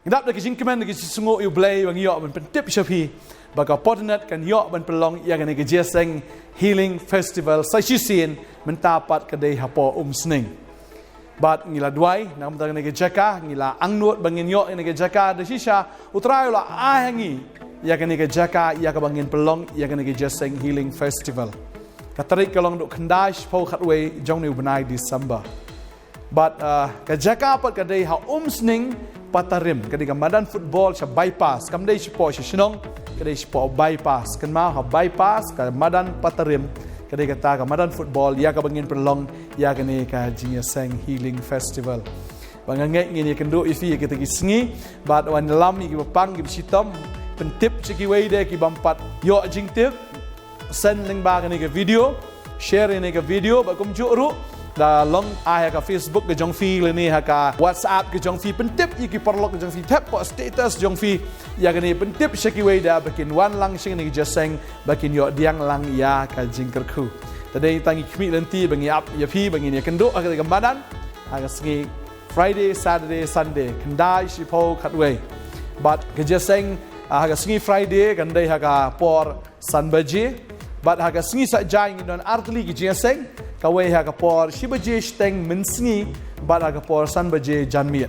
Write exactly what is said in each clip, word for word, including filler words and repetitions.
Dap da ka jingkmen da ka jingsngew ïa U Blei ba ngi ïoh ban pyntip sha phi ba ka Portnet kan ïoh ban pynlong ïa kane ka Jingïaseng Healing Festival sa shisien, mynta pat ka dei hapoh Umsning. Bad ngi la duwai na ka bynta kane ka jaka, ngi la angnud ba ngin ïoh ïa kane ka jaka, da shisha U Trai u la ai ha ngi ïa kane ka jaka ïa kaba ngin pynlong ïa kane ka Jingïaseng Healing Festival. Ka tarik ka long duk khyndai shiphew khatwei jong une u bnai December. Bad, ah, ka jaka pat ka dei ha Umsning Patarim, ka dei ka madan football sha Bypass, kam dei shapoh sha shnong, ka dei shapoh Bypass, kynmaw, ha Bypass ka madan Patarim, ka dei kata ka madan football ïa kaba ngin pynlong ïa kane ka Jingïaseng Healing Festival. Ba nga ngeit ngin ïakynduh ïa phi ïa kita ki sngi, bad wan ïalam ïa kiba pang kiba shitom, pyntip sha kiwei de ki bym pat ïoh jingtip, send lyngba kane ka video, share ïa kane ka video, bad kumjuh ruh da long ai ha ka Facebook ka jong phi lane ha ka WhatsApp ka jong phi, pyntip ïa ki paralok ka jong phi, thep hapoh status jong phi ïa kane, pyntip sha kiwei de ba kin wan lang sha kane ka jingïaseng, ba kin ïoh pdiang lang ïa ka jingkyrkhu. Te dei tang ïa ki khmih lynti ba ngi ap ïa phi ba ngin ïakynduh ha kane ka madan ha ka sngi Friday, Saturday, Sunday, khyndai, shiphew, khatwei. Bad ka jingïaseng, ah, ha ka sngi Friday kan dei ha ka por san baje. Bad ha ka sngi Saitjaiñ ngin don artylli ki jingïaseng, kawei ha ka por shi baje shiteng mynsngi, bad ha ka por san baje janmiet.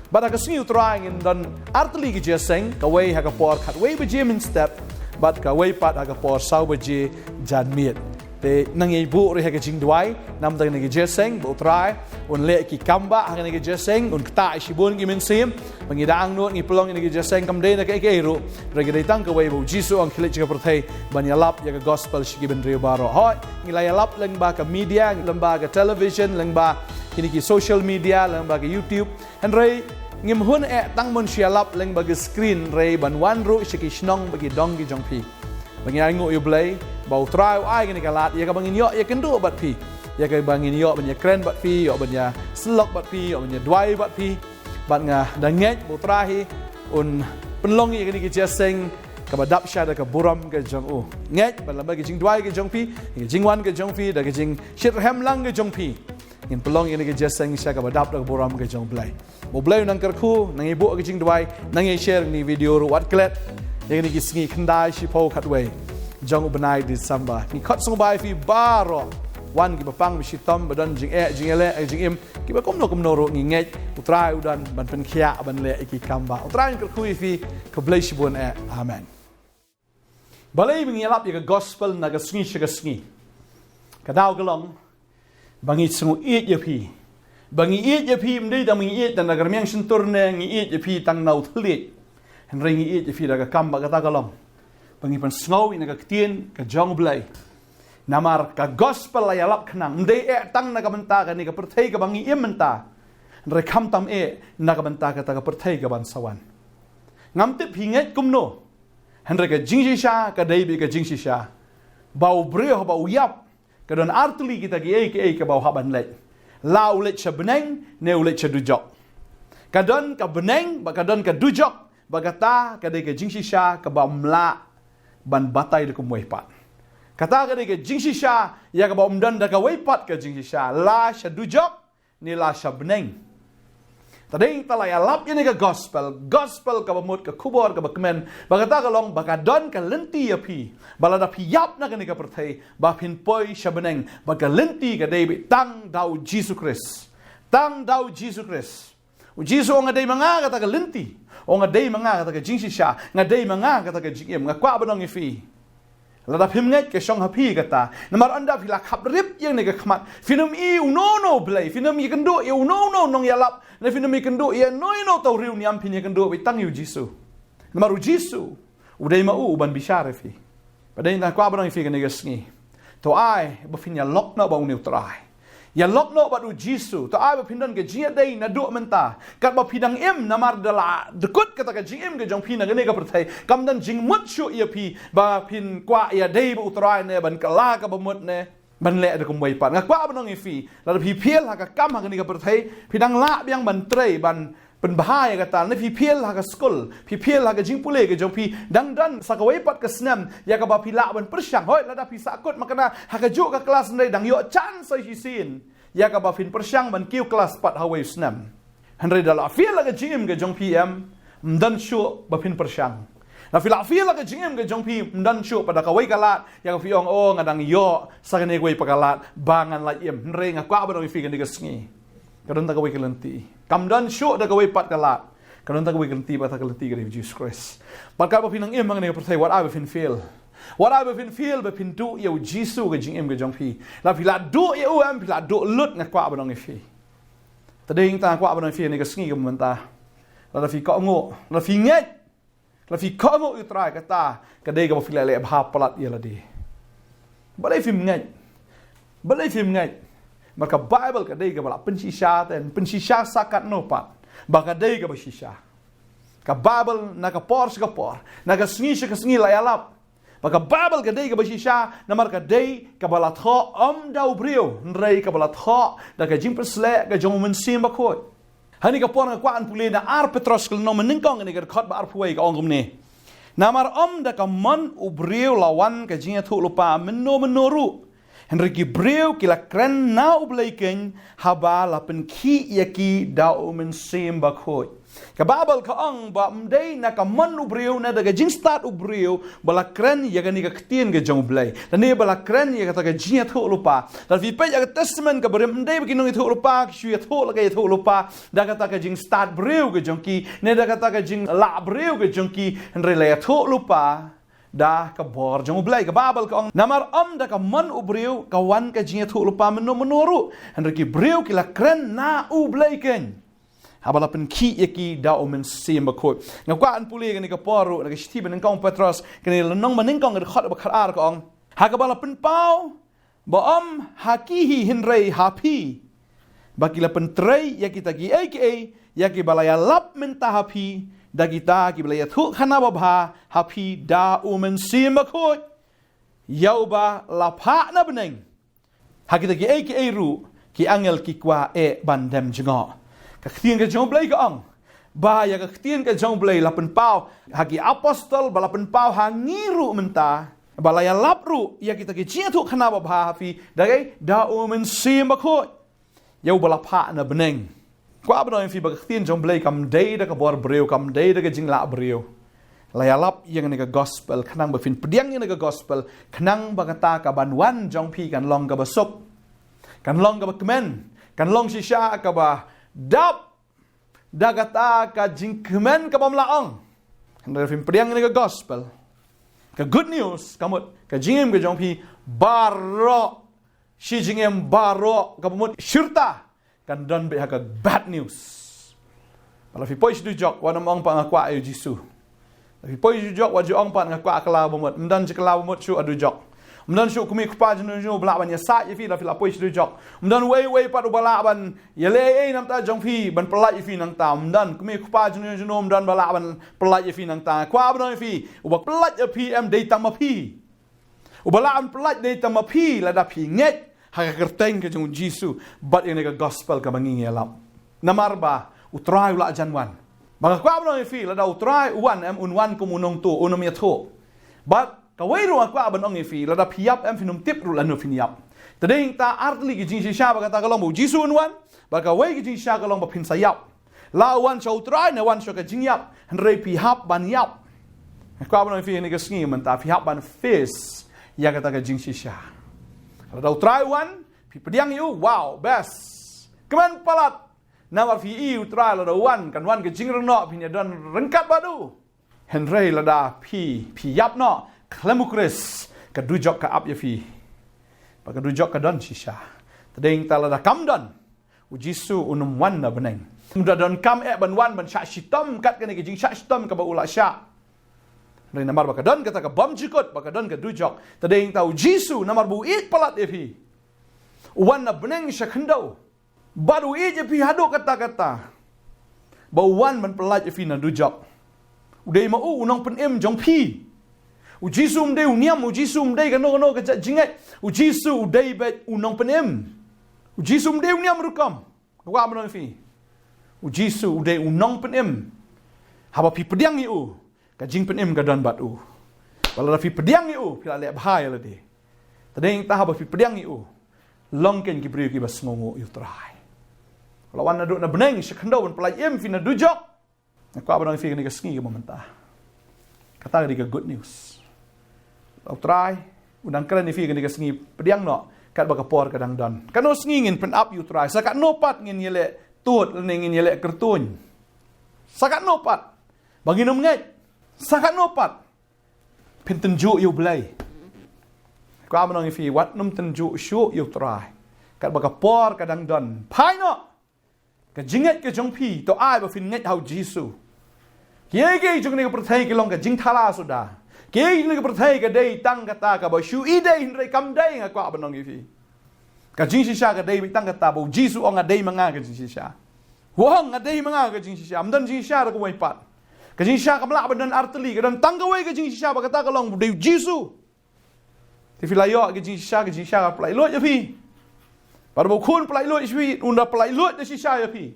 Bad ha ka sngi U Trai ngin don artylli ki jingïaseng, kawei ha ka por khatwei baje mynstep, bad kawei pat ha ka por saw baje janmiet. Te nang ïa buh ruh ha ka jingduwai na ka bynta kane ka jingïaseng, ba U Trai un leh ki kam ba ha kane ka jingïaseng, un ktah shibun ki mynsiem. Ba ngi da angnud ngi pynlong ïa kane ka jingïaseng kam dei na kaei kaei ruh, hynrei ka dei tang kawei ba U Jisu u ong khie leit sha ka pyrthei ban ïalap ïa ka gospel sha ki bynriew baroh. Hooid, ngi la ïalap lyngba ka media, lyngba ka television, lyngba kine ki social media, lyngba ka YouTube. Hynrei ngim hun eh tang ban shu ïalap lyngba ka screen, hynrei ban wan ruh sha ki shnong bad ki dong ki jong phi. Ba ngi ainguh ïa U Blei ba U Trai u ai kane ka lad ïa kaba ngin ïoh ïakynduh bad phi, ïa kaba ngin ïoh ban ïakren bad phi, ïoh ban ïasyllok bad phi, ïoh ban ïaduwai bad phi. Bad nga da ngeit ba U Trai hi un pynlong ïa kane ka jingïaseng kaba dap sha da ka burom ka jong u. Ngeit ba lyngba ka jingduwai ka jong phi, ka jingwan ka jong phi, da ka jingshitrhem lang ka jong phi, ngin pynlong ïa kane ka jingïaseng sha kaba dap da ka burom ka jong U Blei. Ba U Blei u nang kyrkhu, nang ïa buh ka jingduwai, nang ïa share ïa kane ka video ruh, wat klet ïa kine ki sngi khyndai, shiphew, khatwei jong u bnai December. Ngi khot sngewbha ïa phi baroh, wan kiba pang ba shitom, ba don jingeh jingïaleh jingim, kiba kumno kumno ruh, ngi ngeit U Trai u don ban pynkhiah ban leh ïa ki kam ba. U Trai un kyrkhu ïa phi. Khublei shibun eh. Amen. Balei ba ngi ïalap ïa ka gospel na ka sngi sha ka sngi? Ka daw ka long ba ngi sngew ïeit ïa phi. Ba ngi ïeit ïa phi, ym dei tang ba ngi ïeit tang na ka rmiang shyntur ne ngi ïeit ïa phi tang na u thylliej. Hynrei ngi ïeit ïa phi da ka kam ba kata ka long ba ngi pynsngew ïa na ka ktien ka jong U Blei. Namar ka gospel la ïalap khnang, ym dei eh tang na ka bynta kane ka pyrthei kaba ngi im mynta, hynrei khamtam eh na ka bynta kata ka pyrthei kaban sa wan. Ngam tip phi ngeit kumno, hynrei ka jingshisha ka dei beit ka jingshisha ba u briew haba u ïap, ka don artylli kita kiei kiei kaba u hap ban leit. La u leit sha bneng ne u leit sha dujok. Ka don ka bneng bad ka don ka dujok, bad kata ka dei ka jingshisha kaba ym lah ban batai da kumwei pat. Kata ka dei ka jingshisha ïa kaba ym don da kawei pat ka jingshisha, la sha dujok ne la sha bneng. Te dei te la ïalap ïa kane ka gospel, gospel kaba mut, ka khubor kaba kmen, ba kata ka long ba ka don ka lynti ïa phi, ba lada phi ïap na kane ka pyrthei ba phin poi sha bneng, ba ka lynti ka dei beit tang da u Jisu Khrist. Tang da u Jisu Khrist. U Jisu u ong, nga dei ma nga kata ka lynti. U ong, nga dei ma nga kata ka jingshisha. Nga dei ma nga kata ka jingim. Nga kwah ban ong ïa phi, lada phim ngeit, ka shong ha phi kata. Namar ynda phi la khap rip ïa kane ka khmat, phin ym i uno uno u Blei, phin ym ïakynduh ïa uno uno u nongïalap, ne phin ym ïakynduh ïa uno uno u tawriewniam, phin ïakynduh beit tang ïa u Jisu. Namar u Jisu u dei ma u uban bishar ïa phi. Bad dei nga kwah ban ong ïa phi kane ka sngi, to ai ba phin ïalok noh bad une u Trai. Ïalok noh bad u Jisu. To ai ba phin don ka jingïadei naduh mynta, katba phi dang im, namar da la dkut kata ka jingim ka jong phi na kane ka pyrthei, kam don jingmut shuh ïa phi ba phin kwah ïadei bad u Trai ne ban kylla kaba mut ne ban leh da kumwei pat. Nga kwah ban ong ïa phi, lada phi fail ha ka kam ha kane ka pyrthei, phi dang lah biang ban trei, ban pynbha ïa kata, ne phi fail ha ka skul, phi fail ha ka jingpule ka jong phi, dang don sa kawei pat ka snem ïa kaba phi lah ban pyrshang. Hooid, lada phi sahkut makna ha kajuh ka klas, hynrei dang ïoh chance sa shisien ïa kaba phin pyrshang ban kiew klas pat ha uwei u snem. Hynrei da la fail ha ka jingim ka jong phi, em, Ym don shuh ba phin pyrshang. Lada phi la feel la ka jingim ka jong phi ym don shuh pat da kawei ka lad, ïa ka phi ong, oh, nga dang ïoh sa kane kawei pat ka lad ba ngan lait im. Hynrei nga kwah ban ong ïa phi kane ka sngi, ka don tang kawei ka lynti. Kam don shuh da kawei pat ka lad. Ka don tang kawei ka lynti, bad kata ka lynti ka dei u Jesus Christ. Bad katba phi nang im ha kane ka pyrthei, wat ai ba phin feel. Wat ai ba phin feel ba phin duh ïa u Jisu ha ka jingim ka jong phi. Lada phi la duh ïa u em, phi la duh lut, nga kwah ban ong ïa phi. Te dei hangta nga kwah ban ong ïa phi kane ka sngi kaba mynta, lada phi kohnguh, lada phi ngeit, lada phi kohnguh ïa u Trai, kata ka dei kaba phi la leh bha palat ïa lade. Balei phim ngeit? Balei phim ngeit? Namar ka Baibl ka dei kaba la pynshisha, te pynshisha sa katno pat ba ka dei kaba shisha. Ka Baibl na ka por sha ka por, na ka sngi sha ka sngi la ïalap ba ka Baibl ka dei kaba shisha, namar ka dei kaba la thoh ym da u briew, hynrei kaba la thoh da ka jingpynshlur ka jong u Mynsiem Bakhuid. Hangne ka por nga kwah ban pule na ar Petros ka lynnong mynnyngkong, kane ka dkhot ba arphew wei, ka ong kumne: Namar ym da ka mon u briew la wan ka jingïathuhlypa mynno mynno ruh, hynrei ki briew ki la kren na U Blei keiñ, haba la pynkhih ïa ki da u Mynsiem Bakhuid. Ka Baibl ka ong ba ym dei na ka mon u briew ne da ka jingstad u briew ba la kren ïa kane ka ktien ka jong U Blei, lane ba la kren ïa kata ka jingïathuhlypa. Lada phi peit ïa ka Testament kaba rim, ym dei ba ki nongïathuhlypa ki shu ïathuh la ka ïathuhlypa da kata ka jingstad briew ka jong ki, ne da kata ka jinglah briew ka jong ki, hynrei la ïathuhlypa da ka bor jong U Blei. Ka Baibl ka ong, namar ym da ka mon u briew ka wan ka jingïathuhlypa mynno mynno ruh, hynrei ki briew ki la kren na U Blei keiñ, haba la pynkhih ïa ki da u Mynsiem Bakhuid. Nga kwah ban pule kane ka por ruh na ka shithi ba nyngkong Petros, kane ka lynnong ba nyngkong, ka dkhot ba khatar, ka ong: Ha kaba la pynpaw, ba ym ha ki hi hynrei ha phi, ba ki la pyntrei ïa kita kiei kiei ïa kiba la ïalap mynta ha phi da kita kiba la ïathuhkhana babha ha phi da u Mynsiem Bakhuid, ïa uba la phah na bneng. Ha kita kiei kiei ruh ki angel ki kwah eh ban dem jngoh. Ka ktien ka jong U Blei ka ong ba ïa ka ktien ka jong U Blei la pynpaw ha ki apostol, ba la pynpaw ha ngi ruh mynta, ba la ïalap ruh ïa kita ki jingïathuhkhana babha ha phi da kaei? Da u Mynsiem Bakhuid, ïa uba la phah na bneng. Kwah ban ong ïa phi ba ka ktien jong U Blei kam dei da ka bor briew, kam dei da ka jinglah briew. La ïalap ïa kane ka gospel khnang ba phin pdiang ïa kane ka gospel, khnang ba kata kaban wan jong phi kan long kaba suk, kan long kaba kmen, kan long shisha kaba dap da kata ka jingkmen kaba ym lah ong. Hynrei phim pdiang ïa kane ka gospel, ka good news, ka mut ka jingim ka jong phi baroh, shi jingim baroh, kaba mut shirta kan don beit ha ka bad news. Ba lada phi poi sha dujok, wat nym ong pat nga kwah ïa u Jisu. Lada phi poi sha dujok, wat ju ong pat nga kwah kylla ba mut. Ym don jingkylla ba mut shuh ha dujok. Ym don shuh kmie kpa jong no jong no ba lah ban ïasaid ïa phi lada phi la poi sha dujok. Ym don uwei uwei pat uba lah ban ïaleh ei ei na ka bynta jong phi, ban pyllait ïa phi nangta. Ym don kmie kpa jong no jong no, ym don ba lah ban pyllait ïa phi nangta. Kwah ban ong ïa phi, uba pyllait ïa phi em dei tang ma phi. Uba lah ban pyllait dei tang ma phi lada phi ngeit ha ka kyrteng ka jong u Jisu bad ïa kane ka gospel kaba ngi ïalap. Namar ba u Trai u la jan wan. Ba nga kwah ban ong ïa phi, lada u Trai u wan em, un wan kum u nongtuh, un ym ïathuh. Bad kawei ruh nga kwah ban ong ïa phi, lada phi ïap em, phin ym tip ruh lano phin ïap. Te dei hangta ar tylli ki jingshisha ba kata ka long ba u Jisu un wan, bad kawei ka jingshisha ka long ba phin sa ïap. La u wan sha u Trai ne wan sha ka jingïap, hynrei phi hap ban ïap. Nga kwah ban ong ïa phi kane ka sngi mynta, phi hap ban face ïa kata ka jingshisha. Lada u Trai u wan, phi pdiang ïa u, wow, best, kmen palat. Namar phi i u Trai lada u wan, kan wan ka jingrngoh, phin ïa don ryngkat bad u. Hynrei lada phi, phi ïap noh khlem u Khrist, ka dujok ka ap ïa phi. Bad ka dujok ka don shisha. Te dei hangta lada kam don, u Jisu un ym wan na bneng. Um da donkam eh ban wan ban shah shitom kat kane ka jingshah shitom kaba u la shah. Hynrei namar ba ka don kata ka bymjukut, ba ka don ka dujok, te dei hangta u Jisu, namar ba u ïeit palat ïa phi, u wan na bneng sha khyndew. Bad u ïeit ïa phi haduh katta katta, ba u wan ban pyllait ïa phi na dujok. U dei ma u u nongpynim jong phi. U Jisu um dei u niam, u Jisu um dei kano kano ka jait jingngeit. U Jisu u dei beit u nongpynim. U Jisu um dei u niam rukom. Nga kwah ban ong ïa phi, u Jisu u dei u nongpynim. Haba phi pdiang ïa u, ka jingpynim ka don bad u. Bad lada phi pdiang ïa u, phi la leh bha ïa lade. Te dei hangta haba phi pdiang ïa u, long keiñ ki briew kiba sngewnguh ïa u Trai. La wan naduh na bneng sha khyndew ban pyllait im phi na dujok. Nga kwah ban ong ïa phi kane ka sngi kaba mynta, kata ka dei ka good news. U Trai u dang kren ïa phi kane ka sngi, pdiang noh katba ka por ka dang don. Kano sngi ngin pynap ïa U Trai? Sa katno pat ngin ïaleh tud lane ngin ïaleh kyrtuñ? Sa katno pat ba ngin ym ngeit? Sa katno pat phin tynjuh ïa U Blei? Kwah ban ong ïa phi, wat nym tynjuh shuh ïa U Trai katba ka por ka dang don. Phai noh. Ka jingngeit ka jong phi to ai ba phin ngeit ha U Jisu. Kiei kiei jong kane ka pyrthei ki long ka jingthala suda. Kiei jong kane ka pyrthei ka dei tang kata kaba shu ïadei, hynrei kam dei, nga kwah ban ong ïa phi. Ka jingshisha ka dei beit tang kata ba U Jisu u ong, nga dei ma nga ka jingshisha. U ong, nga dei ma nga ka jingshisha. Ym don jingshisha da kawei pat. Ka jingshisha kam lah ban don artylli, ka don tang kawei ka jingshisha, ba kata ka long ba dei U Jisu. Te phi la ïoh ka jingshisha, ka jingshisha ka pyllait luid ïa phi. Bad ba U Khun pyllait luid ïa phi, un da pyllait luid da shisha ïa phi.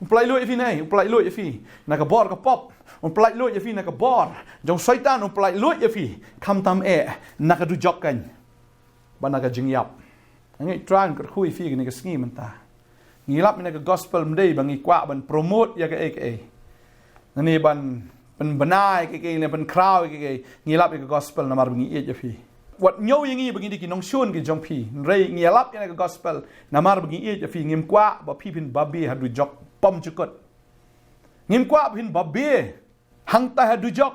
Un pyllait luid ïa phi ne, un pyllait luid ïa phi na ka bor ka pop. Un pyllait luid ïa phi na ka bor jong Soitan, un pyllait luid ïa phi khamtam eh na ka dujok kan, bad na ka jingïap. Nga ngeit U Trai un kyrkhu ïa phi kane ka sngi mynta. Ngi lap ïa kane ka gospel ym dei ba ngi kwah ban promote ïa kaei kaei, lane ban pynbna ïa kaei kaei, lane pynkhraw ïa kaei kaei. Ngi lap ïa ka gospel namar ba ngi ïeit ïa phi. Wat ñiew ïa ngi ba ngi dei ki nongshun ki jong phi, hynrei ngi lap ïa kane ka gospel namar ba ngi ïeit ïa phi. Ngim kwah ba phi phin babe ha dujok bymjukut. Ngim kwah ba phin babe hangtai ha dujok.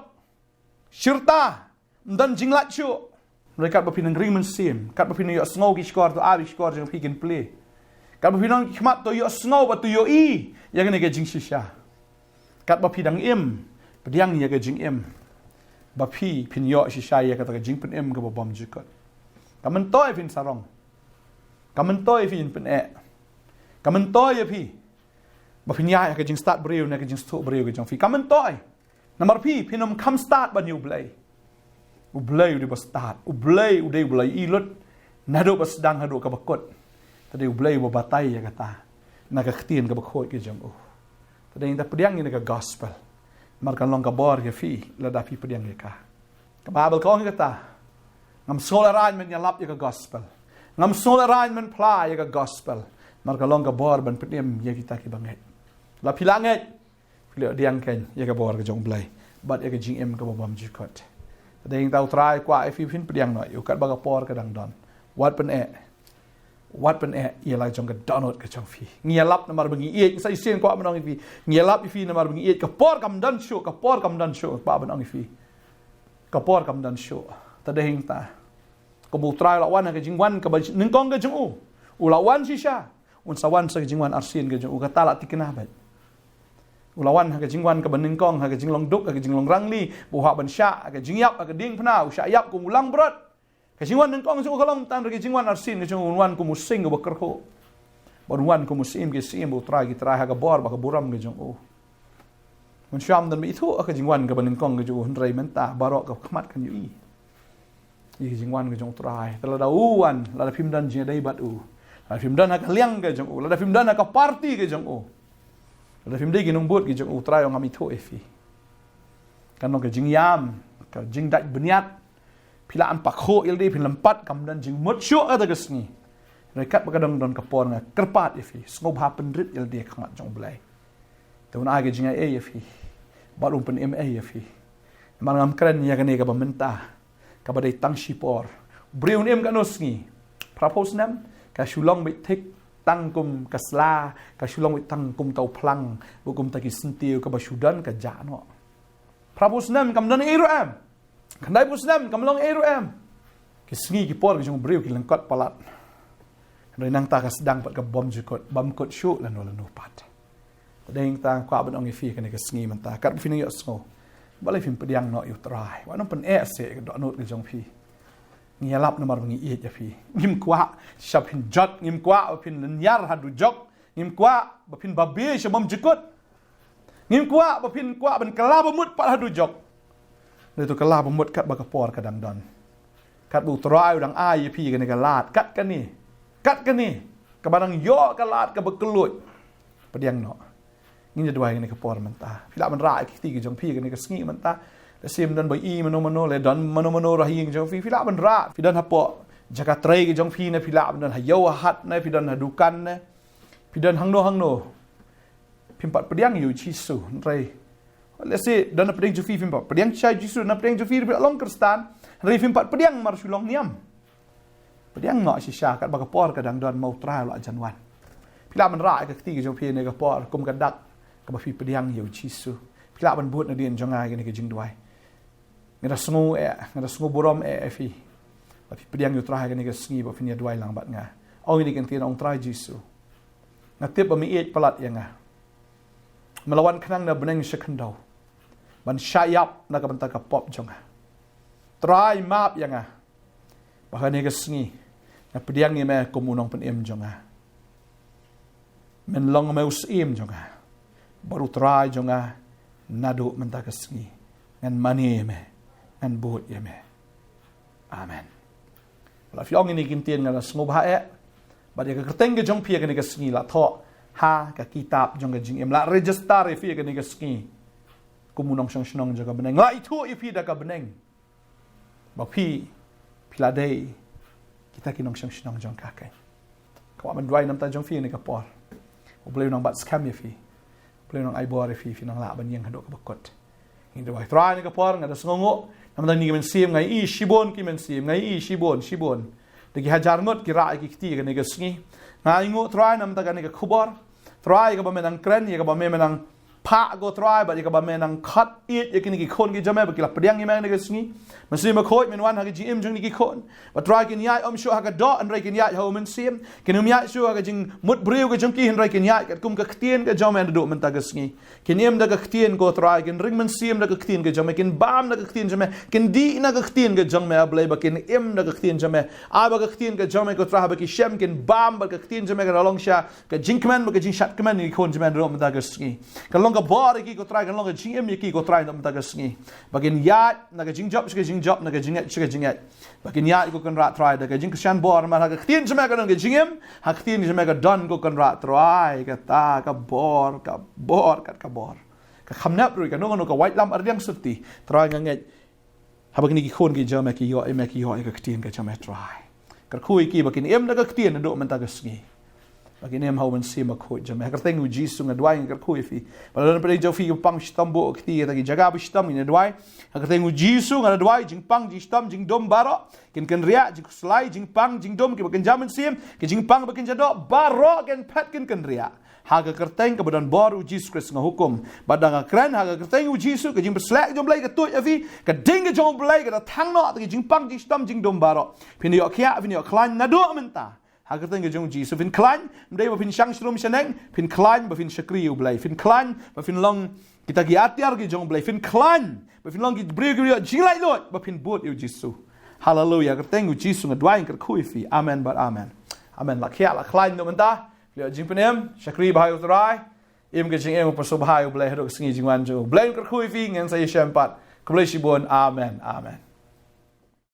Shirta, ym don jinglait shuh. Hynrei katba phi nang ring mynsiem, katba phi nang ïohsngew ki shkor, to ai ba ki shkor jong phi kin plie. Katba phi nang khmat, to ïohsngew bad to ïohi ïa kane ka jingshisha. Katba phi dang im, pdiang ïa ka jingim, ba phi phin ïoh shisha ïa kata ka jingpynim kaba bymjukut. Ka myntoi phin sarong. Ka myntoi phin pyneh. Ka myntoi ïa phi ba phin ïaid ha ka jingstad briew ne ka jingstad briew ka jong phi. Ka myntoi. Namar phi phin ym kham stad ban ïa U Blei. U Blei u dei ba stad. U Blei u dei U Blei i lut, naduh ba sdang haduh kaba kut. Te dei U Blei uba batai ïa kata na ka ktien kaba khuid ka jong u. Te dei ngi da pdiang ïa kane ka gospel, namar kan long ka bor ïa phi lada phi pdiang ïa ka. Ka Baibl ka ong ïa kata, ngam sngewlehraiñ ban ïalap ïa ka gospel. Ngam sngewlehraiñ ban phla ïa ka gospel, namar ka long ka bor ban pynim ïa kita kiba ngeit. La phi la ngeit, phi la pdiang kein ïa ka bor ka jong U Blei bad ïa ka jingim kaba bymjukut. Te dei ngi da, U Trai u kwah ïa phi phin pdiang noh ïa u katba ka por ka dang don. Wat pyneh. Wat pyneh ïa la jong ka dohnud ka jong phi. Ngi ïalap namar ba ngi ïeit, sa shisien kwah ban ong ïa phi. Ngi ïalap ïa phi namar ba ngi ïeit. Ka por kam don shuh, ka por kam don shuh, kwah ban ong ïa phi. Ka por kam don shuh. Te dei ngi da, kumba U Trai u la wan ha ka jingwan kaba nyngkong ka jong u, u la wan shisha. Un sa wan sa ka jingwan arsien ka jong u, kata la thikna beit. U la wan ha ka jingwan kaba nyngkong, ha ka jinglong duk, ha ka jinglong rangli, ba u hap ban shah ha ka jingïap, ha ka diengphna, u shah ïap kum u langbrot. Ka jingwan nyngkong jong u ka long tang, hynrei ka jingwan arsien ka jong u, un wan kum u sing uba kyrhuh. Bad un wan kum u Syiem ki syiem, ba U Trai ki trai, ha ka bor bad ka burom ka jong u. Mynshuwa ym don ba ithuh ha ka jingwan kaba nyngkong ka jong u, hynrei mynta baroh ka khmat kan ïohi ïa ka jingwan ka jong U Trai. Te lada u wan, lada phim don jingïadei bad u, lada phim don ha ka liang ka jong u, lada phim don ha ka party ka jong u, lada phim dei ki nongbud ki jong u, U Trai u ong ngam ithuh ïa phi. Kan long ka jingïam, ka jingdait bniat. Phi lah ban pynkhuid ïa lade, phi lympat, kam don jingmut shuh kata ka sngi. Hynrei katba ka dang don ka por, nga kyrpad ïa phi, sngewbha pynrit ïa lade ha khmat jong U Blei. Te un ai ka jingaiei ïa phi bad un pynim ei ïa phi. Namar ngam kren ïa kane kaba mynta, kaba dei tang shipor. U briew un im katno sngi? Phraphew snem? Ka shu long beit thik tang kum ka sla, ka shu long beit tang kum uta u phlang, bad kum kita ki syntiew, kaba shu don ka jah noh. Phraphew snem kam don ei ruh em. Khyndaiphew snem kam long ei ruh em. Ki sngi ki por ki jong u briew ki lyngkot palat. Hynrei nangta ka sdang pat ka bymjukut, bym kut shuh lano lano pat. Te dei ngi da kwah ban ong ïa phi kane ka sngi mynta, katba phi nang ïohsngew, balei phim pdiang noh ïa U Trai? Wat nang pyneh seh ïa ka dohnud ka jong phi. Ngi ïalap namar ba ngi ïeit ïa phi. Ngim kwah sha phin jot, ngim kwah ba phin lynñiar ha dujok, ngim kwah ba phin babe sha bymjukut. Ngim kwah ba phin kwah ban kylla ba mut pat ha dujok. Hynrei to kylla ba mut katba ka por ka dang don. Katba U Trai u dang ai ïa phi kane ka lad, kat kane, kat kane, kaba dang ïoh ka lad kaba kylluid. Pdiang noh. Ngin ïa duwai kane ka por mynta. Phi lah ban rah ïa ki kti ki jong phi kane ka sngi mynta. Lehse ym don ba ïohi mano mano, lehse don mano mano ruh ha ïing jong phi, phi lah ban rah. Phi don hapoh jaka trei ki jong phi ne, phi lah ban don ha ïew ha hat ne, phi don ha dukan ne, phi don hangno hangno. Phim pat pdiang ïa U Jisu, hynrei Lehse don na pdeng jong phi phim pat pdiang shisha Jisu, don na pdeng jong phi ruh phi la long Khristan, hynrei phim pat pdiang mar shu long niam. Pdiang noh shisha katba ka por ka dang don, ma U Trai u la jan wan. Phi lah ban rah ïa ka kti ka jong phi ha kane ka por kum ka dak kaba phi pdiang ïa U Jisu. Phi lah ban bud nadien jong nga ïa kane ka jingduwai. Nga da sngew eh, nga da sngew burom eh, eh phi. Ba phi pdiang ïa U Trai ha kane ka sngi ba phin ïa duwai lang bad nga. Ong ïa kane ka ktien, ong Trai Jisu, nga tip ba me ïeit palat ïa nga. Me la wan khnang na bneng sha khyndew ban shah ïap na ka bynta ka pop jong nga. Trai map ïa nga. Ba ha kane ka sngi nga pdiang ïa me kum u nongpynim jong nga. Men long me u syiem jong nga bad U Trai jong nga. Naduh mynta ka sngi ngan mane ïa me, ngan bud ïa me. Amen. Lada phi ong ïa kine ki ktien, nga da sngewbha eh. Bad ïa ka kyrteng ka jong phi ha kane ka sngi la thoh ha ka kitab jong ka jingim, la register ïa phi ha kane ka sngi kum u nongshong shnong jong ka bneng. La ithuh ïa phi da ka bneng ba phi, phi la dei kita ki nongshong shnong jong ka. Ka kwah ban duwai na ka bynta jong phi ha kane ka por. U Blei u nang bat skhem ïa phi. U Blei u nang ai bor ïa phi, phin nang lah ban ïeng haduh kaba kut. Ngi duwai. Trai, ha kane ka por nga da sngewnguh namar kine ki mynsiem. Nga ïohi shibun ki mynsiem, nga ïohi shibun, shibun. Da ki hajar ngut ki rah ïa ki kti ha kane ka sngi. Nga ainguh Trai namar kane ka khubor, Trai, ïa kaba me nang kren, ïa kaba me, me nang phah, ko Trai, bad ïa kaba me nang khot ïeit ïa kine ki khun ki jong me ba ki la pdiang ïa me ha kane ka sngi. Mynsiem Bakhuid, men wan ha ka jingim jong kine ki khun. Bad Trai, kin ïaid ym shuh ha ka doh, hynrei kin ïaid ha u Mynsiem. Kin ym ïaid shuh ha ka jingmut briew ka jong ki, hynrei kin ïaid katkum ka ktien ka jong me naduh mynta ka sngi. Kin im da ka ktien, ko Trai, kin ring mynsiem da ka ktien ka jong me, kin bam da ka ktien jong me, kin dih na ka ktien ka jong me, A Blei, ba kin im da ka ktien jong me. Ai ba ka ktien ka jong me, ko Trai, ba ki shem kin bam bad ka ktien jong me, kan long sha ka jingkmen bad ka jingshad kmen ïa ki khun jong me naduh mynta ka sngi. Kan long ka bor ïa ki, ko Trai, kan long ka jingim ïa ki, ko Trai, naduh mynta ka sngi. Ba kin ïaid na ka jingjop sha ka jingjop, na ka jingngeit sha ka jingngeit. Ba kin ïaid, ko Kynrad Trai, da ka jingkyrshan bor, namar ha ka ktien jong me ka don ka jingim, ha ka ktien jong me ka don, ko Kynrad Trai, kata ka bor, ka bor, kat ka bor. Ka kham nep ruh ïa kano kano ka waitlam arliang syrti. Trai, nga ngeit haba kine ki khun ki jong me ki ïoh ïa me, ki ïoh ïa ka ktien ka jong me, Trai, kyrkhu ïa ki ba kin im da ka ktien naduh mynta ka sngi. Ba kin im ha u Mynsiem Bakhuid jong me. Ha ka kyrteng U Jisu nga duwai, nga kyrkhu ïa phi. Ba la don na pdeng jong phi kiba pang shitom buh kti ha kita ki jaka ba shitom, nga duwai. Ha ka kyrteng U Jisu nga duwai, jingpang, jingshitom, jingdum baroh kin kynriah, jingkhuslai, jingpang, jingdum, kiba kynja mynsiem, ki jingpang ba kynja doh, baroh kin phet, kin kynriah. Ha ka kyrteng kaba don bor U Jisu Khrist nga hukum. Bad da nga kren ha ka kyrteng U Jisu, ka jingpynshlur jong U Blei ka tuid ha phi, ka ding ka jong U Blei ka da thang noh, ki jingpang, jingshitom, jingdum baroh, phin ïoh khiah, phin ïoh khlaiñ naduh mynta. Ha ka kyrteng ka jong U Jisu, phin khlaiñ, ym dei ba phin shang shrum shaneng, phin khlaiñ ba phin shakri U Blei, phin khlaiñ ba phin long kita ki atiar ki jong U Blei, phin khlaiñ ba phin long ki briew kiba ïoh jinglaitluid, ba phin bud ïa U Jisu. Haleluia. Ha ka kyrteng U Jisu nga duwai, nga kyrkhu ïa phi. Amen bad amen. Amen. La khiah, la khlaiñ naduh mynta. Ïoh jingpynim, shakri bha ïa U Trai. Im ka jingim kaba sngewbha ïa U Blei haduh ka sngi jingwan jong U Blei. Nga kyrkhu ïa phi, ngin sa ïashem pat. Khublei shibun. Amen. Amen.